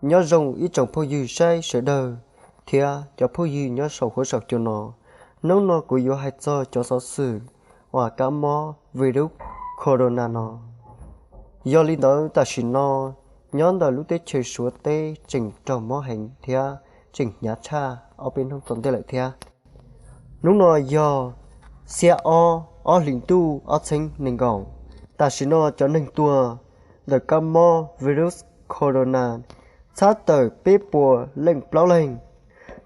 Nyob zoo ib tsoom phooj ywg saib sawv daws thiab cov phooj ywg nyob saum huab saum cua no. Hnub no kuv yuav hais txog cov xov xwm uas kab mob virus corona no. Yog li ntawd tam sim no nyob ntawm lub teb chaws Suav teb tseem raug mob heev thiab tseem hnyav tshaj ob peb hnub tom ntej lawm thiab. Hnub no yog xiab ob ob hlis ntuj ob txheeb nees nkaum. Tam sim no cov neeg tuag ntawm kab mob virus corona txhab tawm peb puas leej plaub leeg.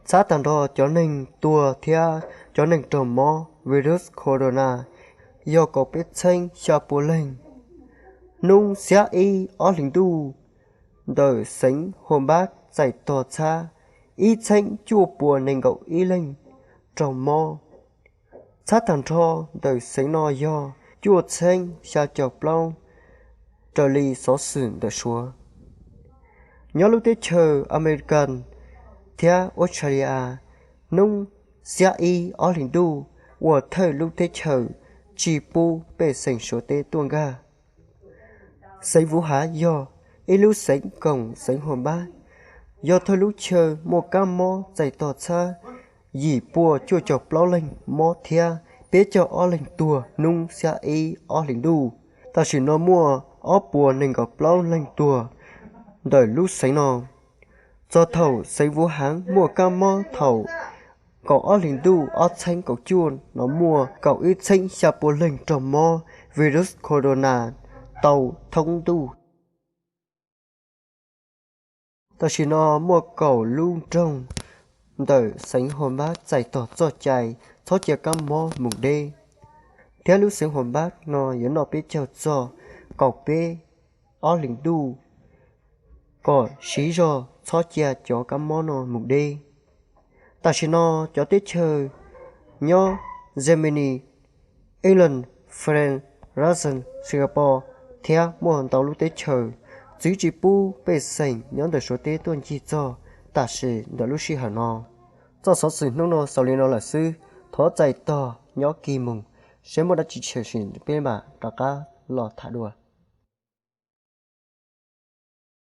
Txhab tag nrho cov neeg tuag thiab cov neeg raug mob virus corona yog kaum peb txheeb xya puas leeg. Hnub xiab ib ob hlis ntuj ntawm xeev Hubei txais tog txhab ib txheeb cuaj puas nees nkaum ib leeg raug mob. Txhab tag nrho ntawm xeev no yog cuaj txheeb xya caum plaub raws li xov xwm ntawm Suav. Nyob lub teb chaws America thiab Australia, hnub xiab ib ob hlis ntuj ua thawj lub teb chaws tsis pub pej xeem Suav teb tuaj nkag. Xeev Vuv Hav yog ib lub xeev koom xeev Hubei, yog thawj lub chaw muaj kab mob txais tog txhab yim puas cuaj caum plaub leeg mob thiab peb caug ob leeg tuag hnub xiab ib ob hlis ntuj. Tam sim no muaj ob puas nees nkaum plaub leeg tuag ntawm lub xeev no. Txog thaum xeev Vuv Hav muaj kab mob thaum kaum ob hlis ntuj ob txheeb kaum cuaj no muaj kaum ib txheeb xya puas leeg raug mob virus corona tau thoob ntuj. Tam sim no muaj kaum lub nroog ntawm xeev Hubei txais tog txoj cai txhob cia kab mob mus deb, thiab lub xeev Hubei no yuav noj peb caug txog kaum peb ob hlis ntuj kom siv zog txhob cia cov kab mob no mus deb. Tam sim no cov teb chaws nyob Germany, England, France, Russia, Singapore thiab muaj ntau lub teb chaws txwv tsis pub pej xeem nyob ntawm Suav teb tuaj ncig txog tam sim ntawm lub sij hawm no. Txoj xov xwm hnub no xaus li no lawm xwb, thov txais tog nyob kis mus, seb muaj dab tsi tshwm sim peb mam rov qab los tham dua.